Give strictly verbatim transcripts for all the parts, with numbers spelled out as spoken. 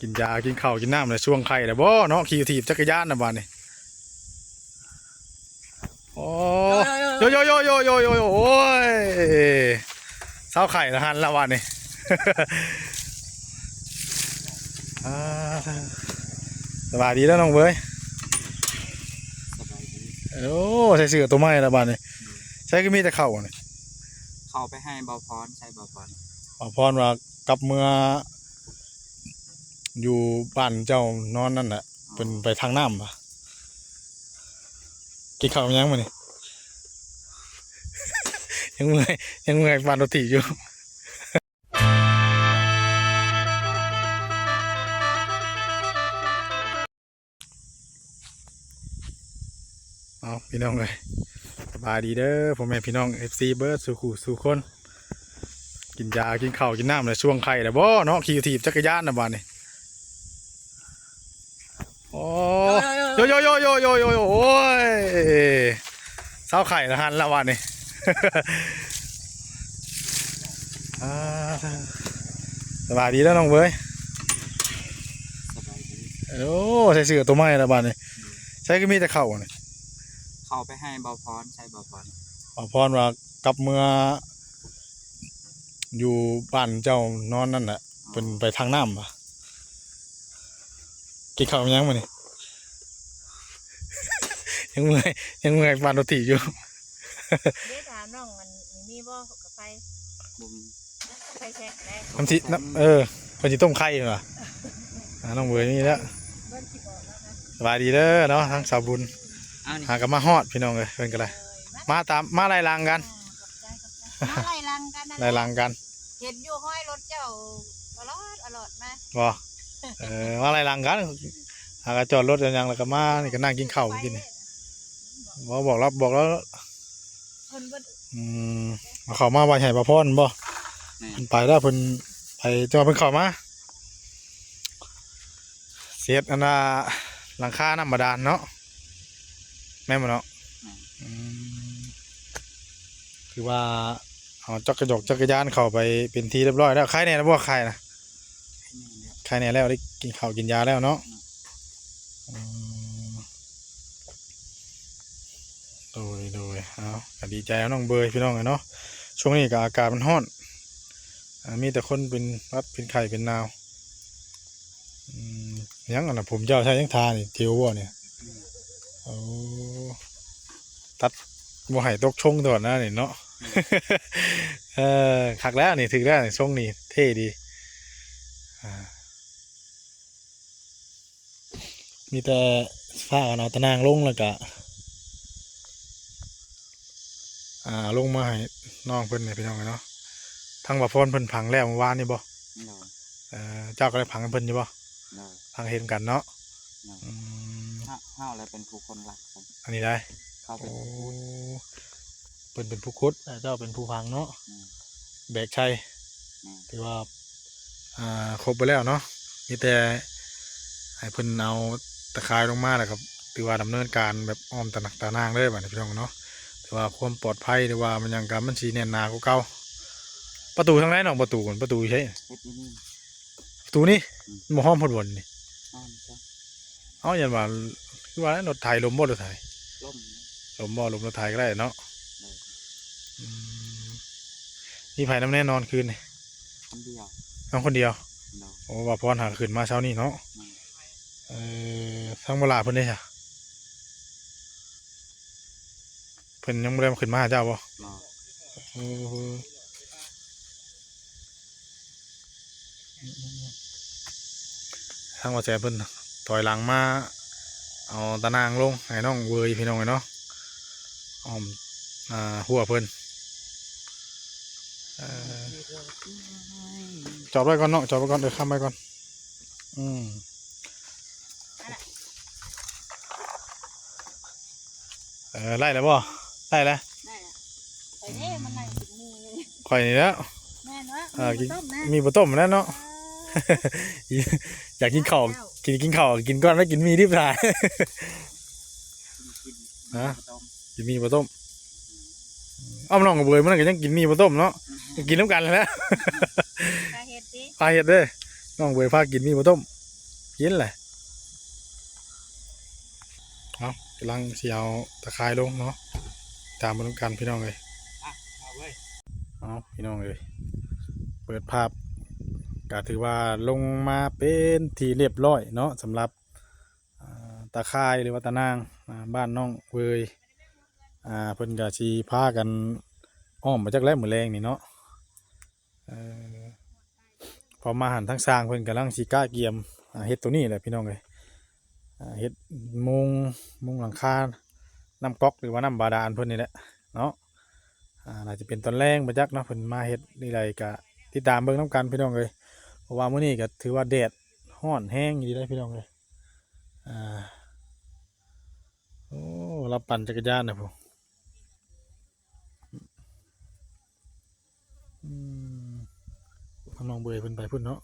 กินยากินข้าวกินน้ำแล้วช่วงไข้แล้วบ่เนาะ ขี่ถีบจักรยานน่ะบาดนี้ โอ้ โยโยโยโยโยโยโย โอ้ย เซาไข้แล้วหันแล้วบาดนี้ อ่า สบายดีแล้วน้องเบ้ย สบายดี โอ้ ใส่เสื้อตัวใหม่แล้วบาดนี้ ใส่คือมีแต่ข้าวนี่ ข้าวไปให้เบาพร ใส่เบาพร เบาพรว่ากลับเมือ อยู่บ้านเจ้านอนนั่นแหละ อ๋อ เพิ่นไปทางน้ำปะ กินข้าวยังมื้อนี้ ยังเมื่อย ยังเมื่อยปั่นรถถีบอยู่ เอาพี่น้องเอ้ย สบายดีเด้อพ่อแม่พี่น้อง เอฟซี เบิดสู่คู่สู่คน กินยากินข้าวกินน้ำแล้วช่วงไข้แล้วบ่เนาะ ขี่ถีบจักรยานน่ะบาดนี้ โอ้ โยโยโยโยโยโยโย โอ้ย เซาไข้แล้วหันแล้วบาดนี้ อ่า สบายดีแล้วน้องเบ้ย สบายดี โอ้ ใส่เสื้อตัวใหม่แล้วบาดนี้ ใส่คือมีแต่ข้าวนี่ ข้าวไปให้เบาพร ใส่เบาพร เบาพรว่ากลับเมือ อยู่บ้านเจ้านอนนั่นแหละ อ๋อ เพิ่นไปทางน้ำปะ กินข้าวยังมื้อนี้ ยังเมื่อย ยังเมื่อยปั่นรถถีบอยู่ เด้ถามน้องมันมีบ่กับไฟ บ่มี ไฟแช็กได้ น้ำทิน้ำ เออ เพิ่นสิต้มไข่เหรอ อ่า น้องเบ้ยนี่แล้ว เบิ่งสิบอกแล้วนะ สบายดีเด้อเนาะ ทั้งสาวบุญ เอานี่ หากนมาฮอดพี่น้องเอ้ย เพิ่นก็ได้ เออ มา มาตาม มาไล่หลังกัน อ่า ขอบใจ ขอบใจ มาไล่หลังกันนะ ไล่หลังกัน เห็นอยู่ห้อยรถเจ้าตลอด ตลอดมา บ่ เออ มาไล่หลังกัน หากนจอดรถกันยัง แล้วก็มา นี่ก็นั่งกินข้าวกินนี่ บ่ บอกแล้ว บอกแล้ว เพิ่นบ่ อืม เอาข้าวมาไว้ให้ป้าพรบ่ แม่น เพิ่นไปแล้ว เพิ่นไป แต่ว่าเพิ่นเข้ามา เศษอันน่ะ หลังคาน้ำบาดาลเนาะ แม่นบ่เนาะ แม่น อืม คือว่า เอาจักรยกจักรยานเข้าไปเป็นที่เรียบร้อยแล้ว ไข้แน่แล้วบ่ ไข้นะ ไข้แน่แล้ว ได้กินข้าวกินยาแล้วเนาะ อืม โดย โดย เอา ก็ดีใจกับน้องเบ้ยพี่น้องเอ้ยเนาะ ช่วงนี้ก็อากาศมันร้อน อ่า มีแต่คนเป็นหวัดเป็นไข้เป็นหนาว อืม ยังอันน่ะ ผมเจ้าใช้ยังทานี่ เจลบ่เนี่ย โอ้ ตัดบ่ให้ตกชงตลอดนะนี่เนาะ เออ คักแล้วนี่ ถือแล้วนี่ ทรงนี่ เท่ดี อ่า มีแต่พากันเอาตะนางลงแล้วก็ อ่า ลงมาให้น้องเพิ่นเนี่ยพี่น้องเนาะ ทางป้าพรเพิ่นผังแล้วเมื่อวานนี่บ่ โดย เอ่อ เจ้าก็ได้ผังให้เพิ่นอยู่บ่ โดย ผังเห็นกันเนาะ โดย อืม เฮา เฮาแหละเป็นผู้คนรักกัน อันนี้ได้ เขาเป็น โอ้ ผู้ขุด เพิ่นเป็นผู้ขุด แต่เจ้าเป็นผู้ผังเนาะ อืม แบกใส่ อืม ถือว่า อ่า ครบไปแล้วเนาะ มีแต่ให้เพิ่นเอาตะข่ายลงมาแล้วก็ถือว่าดำเนินการแบบอ้อมตะหนักตะนางเลยบัดนี้พี่น้องเนาะ ถือว่าความปลอดภัยหรือว่ามันหยังก็มันสิแน่นหนากว่าเก่า ประตูทางไหนน้อง ประตู ประตูใช่ เฮ็ดอยู่นี่ ประตูนี่ อืม มันบ่ฮ้อมฮอดบ่อนนี่ อ้าว จ้ะ เอ้า ยันว่า คือว่ารถไถล้มบ่ รถไถ ล้ม ล้มบ่ ล้มรถไถก็ได้เนาะ โดย อืม มีไผนำแน่นอนคืนนี่ คนเดียว นอนคนเดียว โดย โอ้ ป้าพรหาขึ้นมาเช้านี้เนาะ อืม เออ ทางบ่าวหลาเพิ่นเด้จ้ะ เพิ่นยังบ่ได้มาขึ้นมาหาเจ้าบ่ บ่ เออ ทางบ่าวแสนเพิ่นถอยหลังมา เอาตะนางลงให้น้องเวยพี่น้องเนาะ อ้อม อ่า หัวเพิ่น เอ่อ จอดไว้ก่อนเนาะ จอดไว้ก่อน เออ ค้ำไว้ก่อน อืม เออ ไล่แล้วบ่ ไล่แล้ว ได้ละ ไปเด้ มันนั่งกินหมู่เลย ข่อยนี่แล้ว แม่นวะ เออ มี กิน ข้าวต้มนะ มีข้าวต้มแล้วเนาะ เออ อยากกินข้าว ข้าว กิน กินข้าว กินก่อนแล้วกินหมี่ดิบถ่าย กิน ฮะ ข้าวต้ม กินหมี่ข้าวต้ม อ้อมน้องกับเบยมันก็ยังกินหมี่ข้าวต้มเนาะ กินนำกันแหละ พาเฮ็ดติ พาเฮ็ดเด้อ น้องเบยพากินหมี่ข้าวต้ม กินแหละ เอากำลังสิเอาตะข่ายลงเนาะ ตามมาดูกันพี่น้องเลย อ่ะ เอาเว้ย เอาพี่น้องเลย เปิดภาพ ก็ถือว่าลงมาเป็นที่เรียบร้อยเนาะ สำหรับ อ่า ตาข่ายหรือว่าตานาง อ่า บ้านน้องเวย อ่า เพิ่นก็สิพากันอ้อมมาจักแลมื้อแลงนี่เนาะ เอ่อ พอมาหันทางสร้างเพิ่นกำลังสิกะเกียม อ่า เฮ็ดตัวนี้แหละพี่น้องเอ้ย อ่า เฮ็ดมุง มุงหลังคา น้ำก๊อกหรือว่าน้ำบาดาลเพิ่นนี่แหละเนาะ อ่า น่าจะเป็นตอนแลงบ่จักเนาะ เพิ่นมาเฮ็ดนี่ใดก็ติดตามเบิ่งนำกันพี่น้องเอ้ย เพราะว่ามื้อนี้ก็ถือว่าแดดร้อนแฮงอยู่เด้พี่น้องเอ้ย อ่า โอ้ ลาวปั่นจักรยานนะพุ้น อืม น้องเบยเพิ่นไปพุ้นเนาะ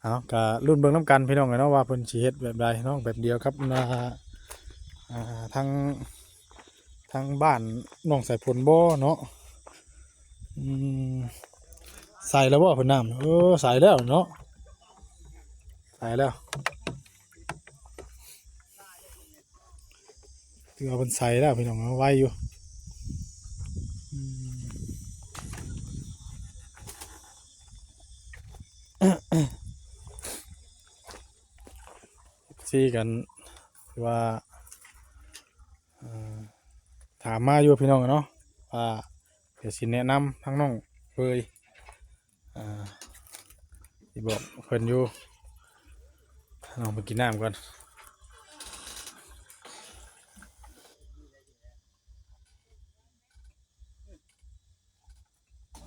เอาก็ลุ้นเบิ่งนำกันพี่น้องเอ้ยเนาะ ว่าเพิ่นสิเฮ็ดแบบใดเนาะ แบบเดียวกับ อ่า อ่า ทาง ทางบ้านน้องสายฝนบ่เนาะ อืม ใส่แล้วบ่เพิ่นน้ำ เออ ใส่แล้วเนาะ ใส่แล้ว ถือว่าเพิ่นใส่แล้วพี่น้อง เอาไว้อยู่ อืม ซีกัน คือว่า เอ่อ ถามมาอยู่พี่น้องเนาะ ว่าเดี๋ยวสิแนะนำทางน้องเบย อ่า สิบอกเพิ่นอยู่ น้องไปกินน้ำก่อน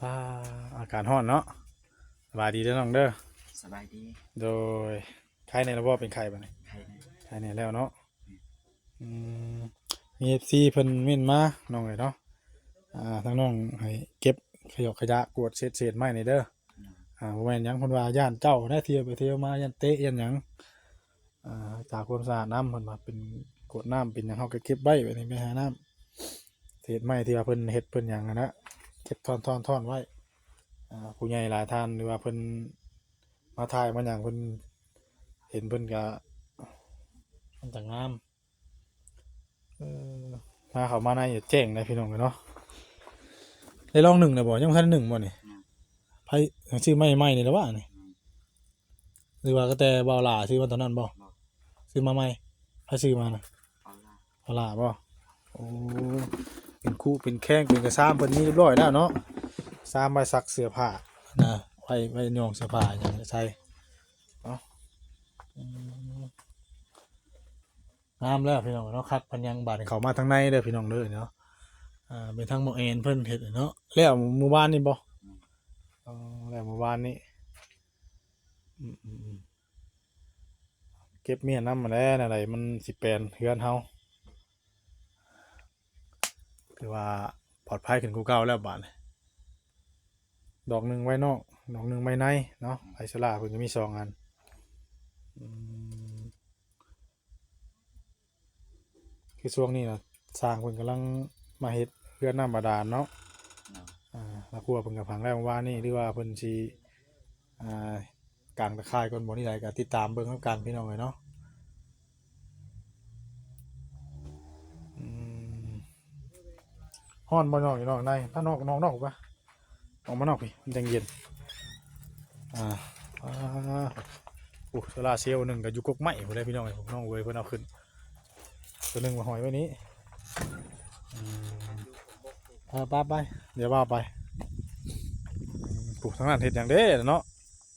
อ่า อากาศร้อนเนาะ สบายดีเด้อน้องเด้อ สบายดี โดย ไข้ในระบอบเป็นไข้บ่นี่ ไข้ใน ไข้ในแล้วเนาะ อืม มีเอฟซีเพิ่นเม้นมาน้องเอ้ยเนาะ อ่า ทางน้องให้เก็บขยะขยะกวาดเศษเศษไม้นี่เด้อ อืม อ่า บ่แม่นหยัง เพิ่นว่าย้านเจ้านะ เที่ยวไปเที่ยวมาย้านเตะย้านหยัง อ่า รักษาความสะอาดนำ เพิ่นว่าเป็นกรวดน้ำเป็นหยังเฮาก็เก็บไว้ ไว้ในแม่หาน้ำ เศษไม้ที่ว่าเพิ่นเฮ็ดเพิ่นหยังหั้นนะ เก็บท่อนๆๆไว้ อ่า ผู้ใหญ่หลายท่านหรือว่าเพิ่นมาถ่ายมาหยัง เพิ่นเห็นเพิ่นก็ มันจะงาม เออ มาเข้ามาในแจ้งได้พี่น้องเนาะ ได้ลองนึ่งแล้วบ่ ยังบ่ทันนึ่งบ่นี่ ยัง ไผซื้อมาใหม่นี่แล้ววะนี่ ยัง หรือว่าก็แต่บ่าวหล่าซื้อมาตอนนั้นบ่ บ่ ซื้อมาใหม่ ไผซื้อมานะ บ่าวหล่า บ่าวหล่าบ่ โอ้ เป็นคุเป็นแข้งเป็นกระซ้ามเพิ่นมีเรียบร้อยแล้วเนาะ ซ้ามไว้ซักเสื้อผ้านะ ไว้ ไว้ย้องเสื้อผ้าหยังใส่เนาะ อืม งามแล้วพี่น้องเนาะ คักปานยัง บาดนี้เข้ามาทางในเด้อพี่น้องเด้อเนาะ อ่า เป็นทางหมอแอนเพิ่นเฮ็ดเนาะ แล้วมื้อวานนี่บ่ อืม อ๋อ แล้วมื้อวานนี่ อืมๆๆ เก็บเมียนำมาแล้ว อะไรมันสิแปลนเฮือนเฮา ถือว่าปลอดภัยขึ้นกว่าเก่าแล้วบาดนี้ ดอกหนึ่งไว้นอก ดอกหนึ่งไว้ในเนาะ ไอโซล่าเพิ่นก็มีสองอัน อืม คือช่วงนี้นะ ช่างเพิ่นกำลังมาเฮ็ดเฮือนน้ำบาดาลเนาะ เนาะ อ่า แล้วครัวเพิ่นก็พังแล้วเมื่อวานนี้ หรือว่าเพิ่นสิ อ่า กางตะข่ายก่อนบ่นี่ใดก็ติดตามเบิ่งนำกันพี่น้องเอ้ยเนาะ อืม ฮ้อนบ่น้องอยู่นอกใน ถ้านอก นอก นอกปะ ออกมานอกพี่ มันจังเย็น อ่า อ่า โอ้ โซล่าร์เซลล์หนึ่งก็อยู่กกไม้พุ้นแหละพี่น้องเอ้ย น้องเว้ยเพิ่นเอาขึ้น ตัวหนึ่งมาห้อยไว้นี้ อืม เออ ไปไป เดี๋ยวว่าไป อืม ปลูกทางนั้นเฮ็ดหยังเด้เนาะ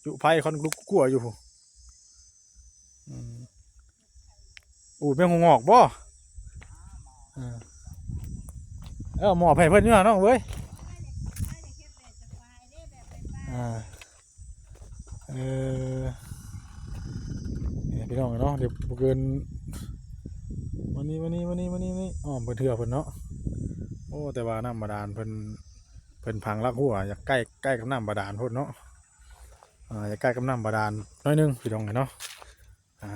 จุไฟควันลุกกัวอยู่พุ้น อืม อู้ แม่นหัวงอกบ่ เออ เออ หมอบให้เพิ่นอยู่นะน้องเว้ย อ่า เออ นี่พี่น้องเนาะ เดี๋ยวบ่เกิน มานี่ มานี่ มานี่ มานี่ มานี่ อ้อมไปเทื่อเพิ่นเนาะ โอ้ แต่ว่าน้ำบาดาลเพิ่น เพิ่นพังลักหัว อยากใกล้ ใกล้กับน้ำบาดาลพุ้นเนาะ อ่า อยากใกล้กับน้ำบาดาลหน่อยหนึ่งพี่น้องเนาะ อ่า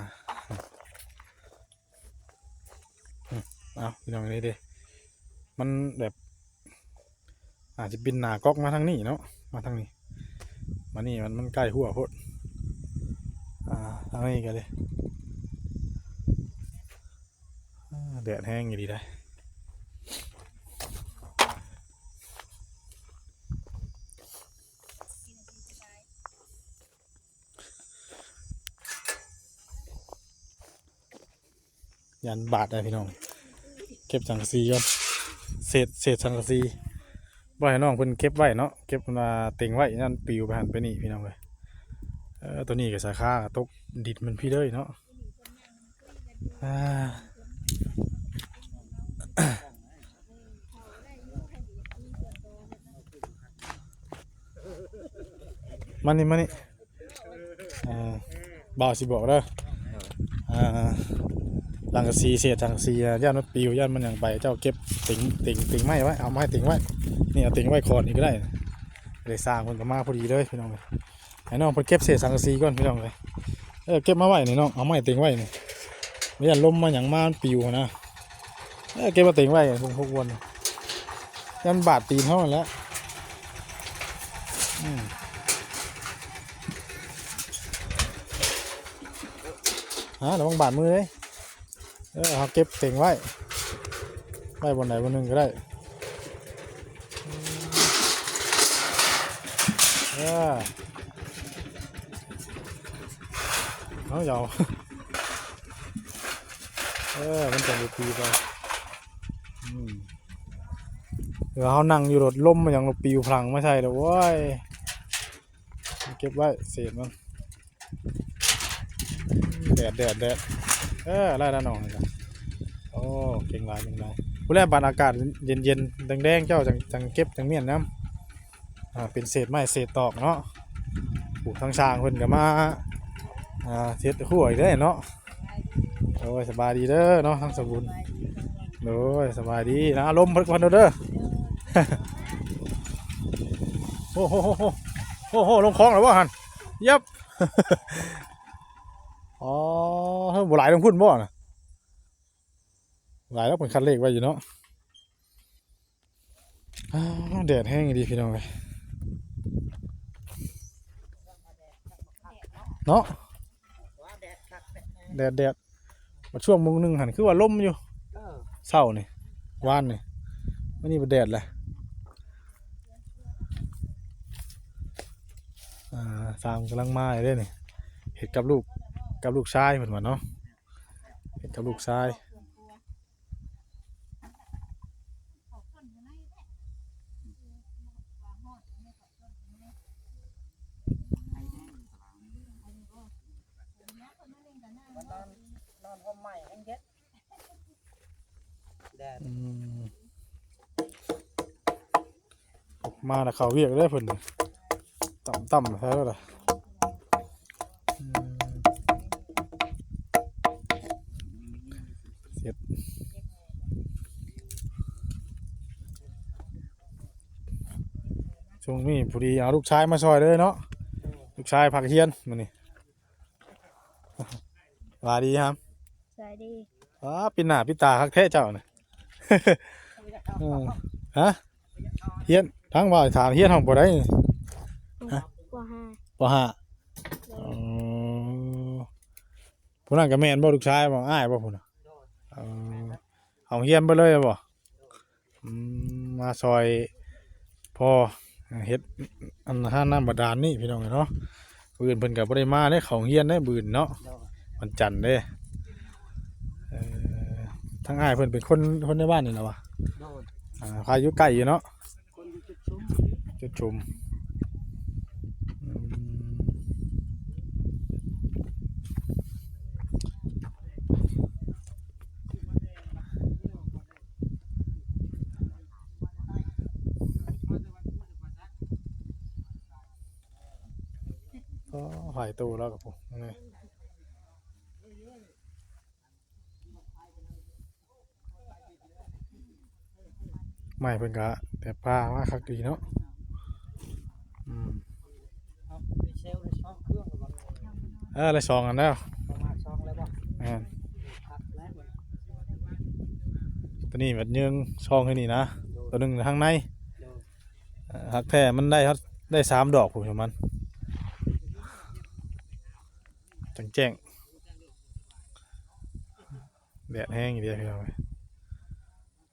อืม เอาพี่น้องนี่เด้ มันแบบ อาจจะเป็นหน้าก๊อกมาทางนี้เนาะ มาทางนี้ มานี่มัน มันใกล้หัวโพด อ่า เอาอีกเลย อ่า แดดแฮงอีหลีได้ ย่านบาดได้พี่น้อง เก็บสังกะสีก่อน เศษ เศษสังกะสี บ่ให้น้องเพิ่นเก็บไว้เนาะ เก็บมาเต็งไว้ ย่านปลิวไปหั่นไปนี่พี่น้องเอ้ย เออ ตัวนี้ก็สาขาตกดินมันพี่เด้อเนาะ อ่า มานี่ มานี่ อ่า บ่าวสิบอกเด้อ อ่า สังกะสี เศษสังกะสี อ่ะ ย่านมันปลิว ย่านมันหยังไป เจ้าเก็บเต็ง เต็ง เต็งไม้ไว้ เอาไม้เต็งไว้ นี่ เอาเต็งไว้คอนนี่ก็ได้ เลยสร้างเพิ่นก็มาพอดีเลยพี่น้องเอ้ย ให้น้องเพิ่นเก็บเศษสังกะสีก่อนพี่น้องเอ้ย เออ เก็บมาไว้นี่น้อง เอาไม้เต็งไว้นี่ บ่ย่านลมมาหยังมามันปลิวหั้นนะ เออ เก็บมาเต็งไว้พวก พวกวน ย่านบาดตีนเฮานั่นแหละ อืม ฮะ ระวังบาดมือเด้ เออ เอาเก็บเต็งไว้ ไว้บนไหนบนหนึ่งก็ได้ เออ เอาเหยา เออ มันจะบ่ปลิวไป อืม เดี๋ยวเฮานั่งอยู่รถ ลมมันยังบ่ปลิวพลังมาใส่แล้วโว้ย เก็บไว้เศษมัน แดด แดด แดด เออ ไล่แล้วน้องนี่นะ โอ้ เก่งหลาย เก่งหลาย ผู้แลบาดอากาศเย็นๆ แดงๆ เจ้าจัง จังเก็บจังเมียนนำ อ่า เป็นเศษไม้เศษตอกเนาะ ผู้ทางช่างเพิ่นก็มา อ่า เฮ็ดครัวอีกเด้เนาะ โอ้ย สบายดีเด้อเนาะ ทั้งสมบูรณ์ โอ้ย สบายดีนะ อารมณ์เพิ่นก่อนเด้อ โอ้โห โอ้โห โอ้โห ลงคลองแล้วบ่หั่น ยับ อ๋อ เฮ้ย บ่หลายลงพุ้นบ่น่ะ หลายแล้วเพิ่นคัดเลขไว้อยู่เนาะ อ้าว แดดแฮงอีหลีพี่น้องเอ้ย เนาะ แดด แดด บัดช่วงโมงหนึ่งหั่นคือว่าลมอยู่ เออ เช้านี่ วานนี่ มื้อนี้บ่แดดแหละ อ่า สร้างกำลังมาเด้นี่ เฮ็ดกับลูก กับลูกชายเพิ่นว่าเนาะ เฮ็ดกับลูกชาย นอน นอนห่มใหม่แฮงเย็น แดด อืม มาแล้วเข้าเวียกเด้อเพิ่น ต่ำๆแท้แล้วล่ะ อืม เสร็จ ช่วงนี้พอดีเอาลูกชายมาซอยเลยเนาะ ลูกชายพักเฮียนมื้อนี้ หวัดดีครับ สวัสดี อ้า ปิดหน้าปิดตาคักแท้เจ้าน่ะ เออ ฮะ เฮียน ทั้งว่าถามเฮียนห้องบ่ได้ ฮะ ป.ห้า ป.ห้า อ๋อ ผู้นั้นก็แม่นบ่ ลูกชายบ่ อ้ายบ่ ผู้น่ะ เออ เอาเฮียนไปเลยบ่ อืม มาซอยพ่อเฮ็ดอันห้าน้ำบาดาลนี่พี่น้องเนาะ มื้ออื่นเพิ่นก็บ่ได้มาเด้ เข้าเฮียนเด้มื้ออื่นเนาะ โดย วันจันทร์เด้ เอ่อ ทางอ้ายเพิ่นเป็นคน คนในบ้านนี่แหละวะ โดย อ่า พาอยู่ใกล้อยู่เนาะ คนอยู่จุดชุม จุดชุม อืม ก็หายตัวแล้วกับผมนี่ ไม้เพิ่นก็แต่ปลามาคักดีเนาะ อืม เอาไปเซลล์ในช่องเครื่องก่อน เออ ได้สองอันแล้ว ประมาณสองแล้วบ่ แม่น ครับ แล้ว ตัวนี้มันยังช่องให้นี่นะ โดย ตัวหนึ่งทางใน โดย เอ่อ ฮักแท้มันได้ฮอด ได้สามดอกผมของมัน จังแจ้ง แดดแฮงอีหลีพี่น้องเอ้ย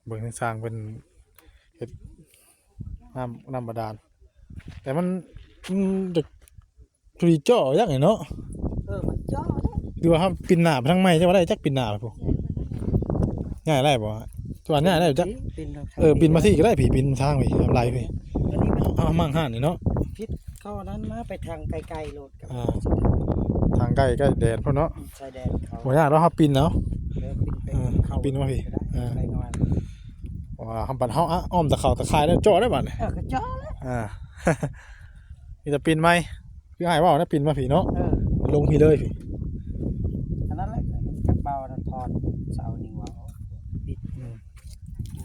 เบิ่งทางสร้างเพิ่นเฮ็ดน้ำ น้ำบาดาล แต่มัน มันจะจุลีเจาะจักนี่เนาะ เออ มันเจาะแล้ว หรือว่าเฮาปิ่นหน้าไปทางไม้จักว่าได้ จักปิ่นหน้าไปพุ้น ง่ายได้บ่ จักว่าง่ายได้จัก ปิ่นทาง เออ ปิ่นมาพี้ก็ได้พี้ ปิ่นทางพี้ ทำลายพี้ อันนี้มัน เอามั่งห่านนี่เนาะ ผิด เข้าอันนั้นมา ไปทางไกลๆโลด อ่า ทางใกล้ใกล้แดนพุ้นเนาะ ชายแดนเขา บ่ยากดอก เฮาปิ่นเอา เออ ปิ่นไป เออ เข้า ปิ่นมาพี้ ก็ได้ เออ ไปนอน ว่าเฮาบัดเฮาอะ อ้อมตะเขาตะข่ายแล้วเจาะได้บัดนี่ เออ ก็เจาะแล้ว อ่า มีแต่ปิ่นใหม่ คืออ้ายเว้านะ ปิ่นมาพี้เนาะ เออ ลงพี้เลยพี้ อันนั้นแหละ กระเป๋านะ ถอดเสานี่ว่า ปิด อืม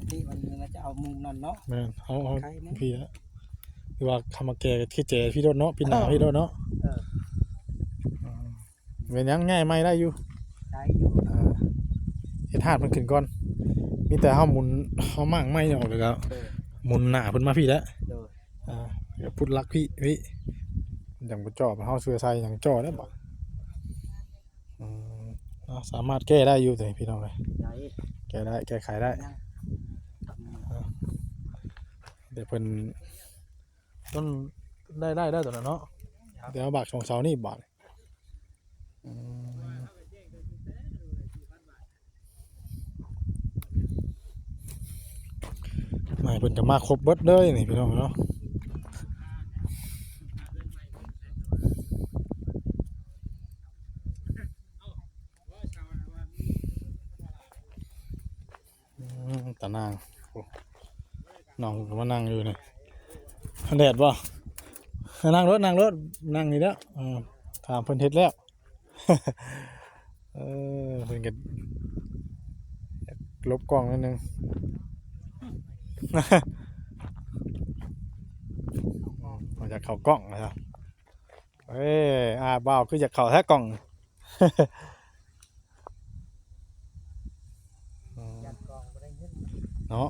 ที่มันน่าจะเอามุมนั่นเนาะ แม่น เอา เอา ไกลนะ พี้ละ หรือว่าคำมาแก่ก็คือแจ๋พี้โลดเนาะ ปิ่นหน้า เออ พี้โลดเนาะ เออ อืม เป็นหยัง ง่ายใหม่ได้อยู่ ได้อยู่ อ่า เฮ็ดหาดมันขึ้นก่อน มีแต่เฮาหมุน เฮามั่งไม้ออกแล้วก็ เออ หมุนหน้าเพิ่นมาพี้แหละ โดย อ่า เดี๋ยวพุดลักพี้ พี้ จั่งบ่จอบ เฮาเสื้อใส่หยังจอบได้บ่ อืม เนาะ สามารถแก้ได้อยู่ตัวนี้พี่น้องเอ้ย ได้ แก้ได้ แก้ไขได้ ยัง อ่า เดี๋ยวเพิ่น ต้น ได้ ได้ ได้ตัวนั้นเนาะ ครับ เดี๋ยวเอาบากสองเสานี่บาด อืม ไม้เพิ่นก็มาครบเบิดเลยนี่พี่น้องเนาะ อืม ตานาง โอ้ น้องก็มานั่งอยู่นี่ แดดบ่ นั่งรถ นั่งรถ นั่งนี่แล้ว เออ ถามเพิ่นเฮ็ดแล้ว เออ เพิ่นก็หลบกล้องนิดนึง อืม มาจากเข้ากล้องนะครับ เอ้ย อ่า บ่าวคืออยากเข้าแท้กล้อง อืม ยัดกล้องบ่ได้เงิน เนาะ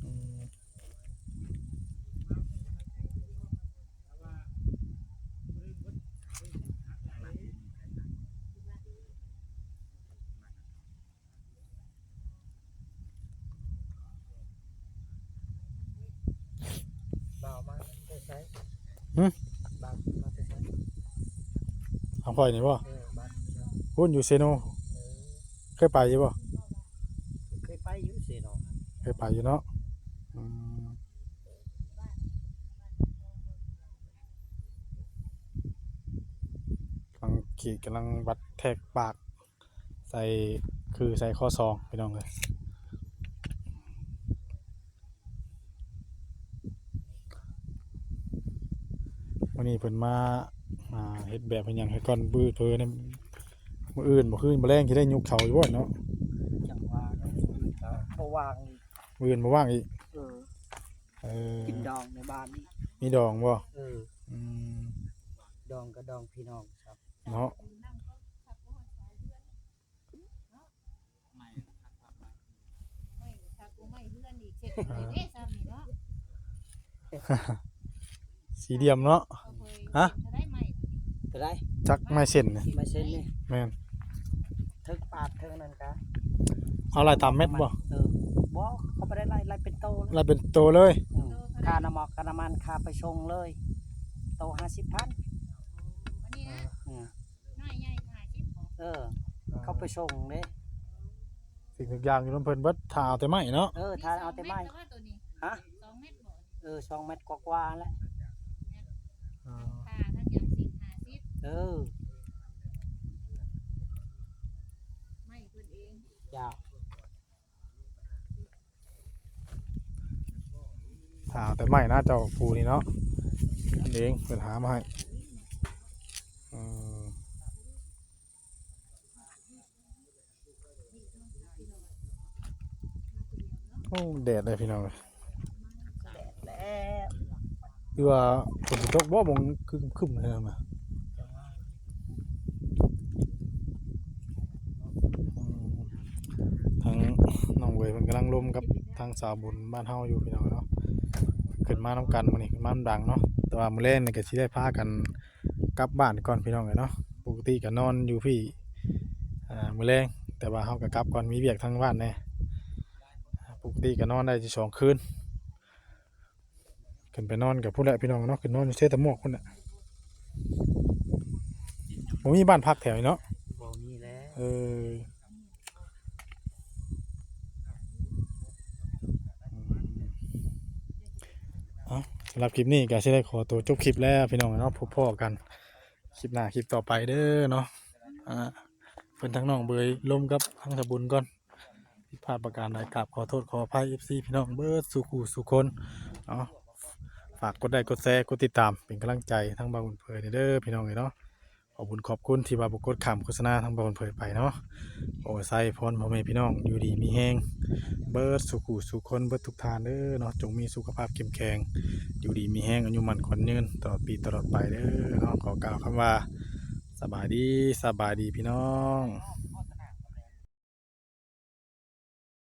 อืม บ่าวมาแต่ไส หึ บ่าวมาแต่ไส ทางข่อยนี่บ่ เออ บ้าน พุ้นอยู่เซโน เออ เคยไปอยู่บ่ เคยไปอยู่เซโน เคยไปอยู่เนาะ อืม กำลังขีด กำลังวัดแทกปาก ใส่ คือใส่ข้อซองพี่น้องเอ้ย มื้อนี้เพิ่นมา อ่า เฮ็ดแบบเฮ็ดหยังให้ก่อน มื้อเพิ่นนี่ มื้ออื่นบ่ คืนบ่แลงสิได้ยุกเขาอยู่บ่เนาะ จังหวะนั้นก็บ่ว่างอีก มื้ออื่นบ่ว่างอีก เออ เออ กินดองในบ้านนี่ มีดองบ่ เออ อืม ดองก็ดองพี่น้องครับ เนาะ ไม่ครับ ไม่เฮือนอีกเสร็จเลยเด้ซ้ำนี่เนาะ สี่เหลี่ยมเนาะ เอาเว้ย ฮะ เท่าใดไม้ตัวนี้ เท่าใด จักไม้เส้นนี่ ไม้เส้นนี่ แม่น เทิงปาดเทิงนั่นกะ เอาไล่ตามเม็ดบ่ เออ บ่ เขาบ่ได้ไล่ ไล่เป็นโตเลย ไล่เป็นโตเลย อืม ค่าน้ำหมอก ค่าน้ำมัน ค่าไปส่งเลย โตห้าสิบพัน อันนี้นะ อืม น้อยใหญ่ห้าสิบบ่ เออ เขาไปส่งเด้ สิ่งทุกอย่างอยู่นำเพิ่นเบิด ถ้าเอาแต่ไม้เนาะ เออ ถ้าเอาแต่ไม้ สองเม็ดก็ว่าตัวนี้ ฮะ สองเม็ดบ่ เออ สองเม็ดกว่าๆแหละ อ่า ทั้งผ้าทั้งหยังสิบห้าสิบ เออ ไม้เพิ่นเอง จ้า ถ้าเอาแต่ไม้นะเจ้าผู้นี่เนาะ นั่นเอง เพิ่นหามาให้ อืม โอ้ แดดเลยพี่น้อง แดดแล้ว คือว่าฝนสิตกบ่ มองครึ้มๆเลยนะ อืม ทางน้องเวยเพิ่นกำลังลมกับทางสาวบุญบ้านเฮาอยู่พี่น้องเนาะ ขึ้นมานำกันมื้อนี้ ขึ้นมานำดังเนาะ แต่ว่ามื้อแลงนี่ก็สิได้พากัน กลับบ้านก่อนพี่น้องเอ้ยเนาะ ปกติก็นอนอยู่พี้ อ่า มื้อแลง แต่ว่าเฮาก็กลับก่อน มีเวียกทางบ้านแหน่ ปกติก็นอนได้อยู่สองคืน ขึ้นไปนอนกับพุ้นแหละพี่น้องเนาะ ขึ้นนอนอยู่เซตะมวกพุ้นแหละ บ่มีบ้านพักแถวนี้เนาะ บ่มีแล้ว เออ เอา สำหรับคลิปนี้ก็สิได้ขอตัวจบคลิปแล้วพี่น้องเนาะ พบพ้อกันคลิปหน้าคลิปต่อไปเด้อเนาะ อ่า เพิ่นทั้งน้องเบยลมกับทั้งสะบุญก่อน ผิดพลาดประการใดกราบขอโทษขออภัย เอฟซี พี่น้องเบิดสู่คู่สู่คนเนาะ ฝากกดไลค์กดแชร์กดติดตามเป็นกำลังใจทั้งบ่าวบุญเผยเด้อพี่น้องเอ้ยเนาะ ขอบคุณขอบคุณที่ว่าบ่กดข้ามโฆษณาทั้งบ่าวบุญเผยไปเนาะ โอ้ไซพรพ่อแม่พี่น้องอยู่ดีมีแฮง เบิดสู่คู่สู่คนเบิดทุกท่านเด้อเนาะ จงมีสุขภาพเข้มแข็ง อยู่ดีมีแฮง อายุมั่นขวัญยืนตลอดปีตลอดไปเด้อเนาะ ขอกล่าวคำว่าสบายดี สบายดีพี่น้อง